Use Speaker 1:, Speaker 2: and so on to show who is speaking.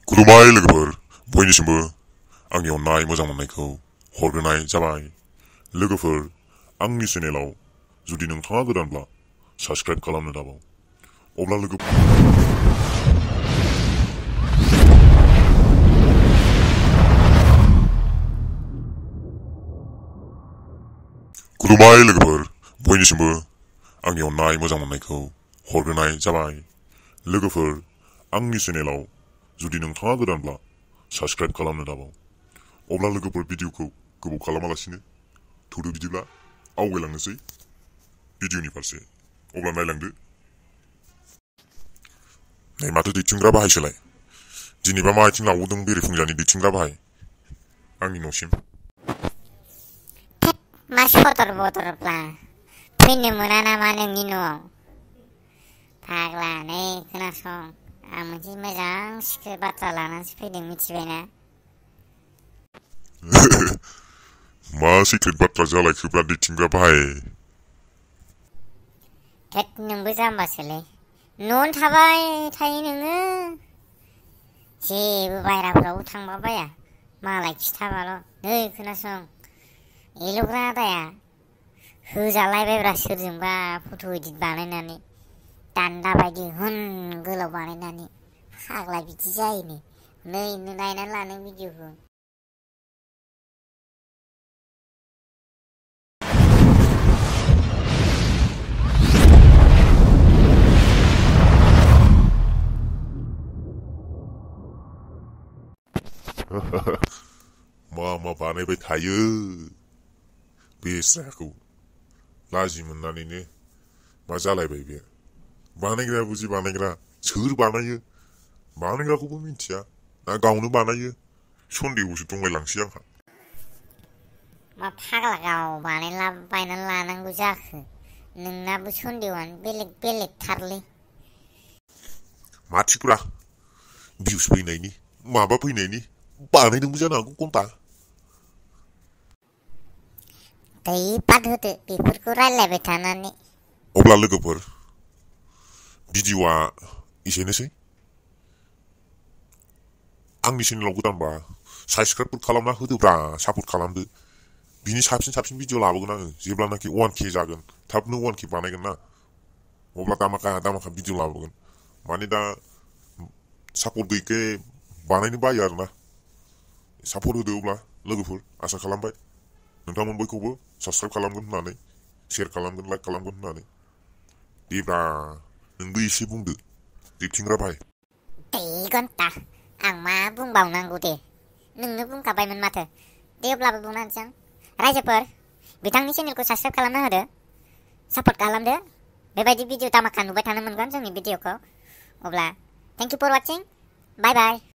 Speaker 1: खुलुमबाय लोगोफोर बयनिसिमबो आंनि अननाय मोजां मोननायखौ हरग्रोनाय जाबाय। लोगोफोर आंनि चेनेलाव जुदि नोंथाङा गोदानब्ला साबस्क्राइब खालामनो दाबाव। अब्ला लोगोफोर खुलुमबाय लोगोफोर बयनिसिमबो आंनि अननाय मोजां मोननायखौ हरग्रोनाय जाबाय। लोगोफोर आंनि चेनेलाव जुदि नोंथाङा गोदानब्ला साबस्क्राइब खालामनो दाबाव। अब्ला लोगोफोर भिडिअखौ गोबाव खालामालासिनो थौदो बिदिब्ला आवगायलांनोसै भिडिअनि फारसे। अब्ला नायलांदो। नै माथो दैथिंग्रा बाहायसोलाय। दिनैबा मा आथिं लावदों बेरेफुंजानि दैथिंग्रा बाहाय आंनि न'सिम।
Speaker 2: मा सदर बदरब्ला फैनो मोना नामा नोंनि न'आव? फाग्ला नै खोनासं, आं मोनसे मोजां सिखो बाथ्रा लानानैसो फैदों, मिथिबायना?
Speaker 1: मा सिक्रेट बाथ्रा जालायखोब्रा दैथिंग्रा बाहाय?
Speaker 2: थेट नोंबो जाम्बासोलै, न'आवनो थाबाय थायो नोङो, जेबो बायराफ्रावबो थांबा बाया, मालाय खिथाबाल'। नै खोनासं, एल'ग्रा आदाया होजालायबायब्रा सोरजोंबा फट' इदिट बानायनानै, दान्दा बायदि हुन गोलाव बानायनानै। फाग्ला बिदि जायोनो। नै नायनानै ला नों भिडिअखौ।
Speaker 1: मा बानायबाय थायो बेस्राखौ लाजि मोननानैनो मा जालायबाय बे। बानायग्राया बुजि बानायग्रा, सोर बानायो बानायग्राखौबो मिथिया ना गावनो बानायो सन्देहसो दंलायलांसै आंहा।
Speaker 2: मा फाग्ला गाव बानायनानै लानांगौ जाखो? नोंनाबो सन्देहआनो बेलेग बेलेग थारलै।
Speaker 1: माथिफोरा भिउस फैनायनि माबा फैनायनि बानायदोंबो जानो हागौ घन्टा।
Speaker 2: दै बाद होदो बेफोरखौ रायलायबाय थानानै।
Speaker 1: अब्ला लोगोफोर भिडिअआ एसेनोसै। आंनि चेनेलाव गोदानबा साबस्क्राइबफोर खालामना होदोब्रा, सापर्ट खालामदो। बिनि साबसिन भिडिअ लाबोगोन आङो जेब्लानाखि 1K जागोन, थाबनो 1K बानायगोन ना, अब्ला दामाखा भिडिअ लाबोगोन। माने दा सापर्ट गैयैखाय बानायनो बायो आरोना। सापर्ट होदो अब्ला लोगोफोर, आसा खालामबाय नोंथांमोन बयखौबो साबस्क्राइब खालामगोन होननानै, शेयार खालामगोन, लाइक खालामगोन होननानै। देब्रा नोंबो एसे बुंदो दैथिंग्रा भाइ।
Speaker 2: दै घन्टा, आं मा बुंबावनांगौ दे, नोंनो बुंखाबायमोन माथो। दे अब्लाबो बुंना होनोसै आं। रायजोफोर, बिथांनि चेनेलखौ साबस्क्राइब खालामना होदो, सापर्ट खालामदो। बेबायदि भिडिअ दामाखा नुबाय थानो मोनगोन जोंनि भिडिअखौ। अब्ला thank you for watching, bye bye.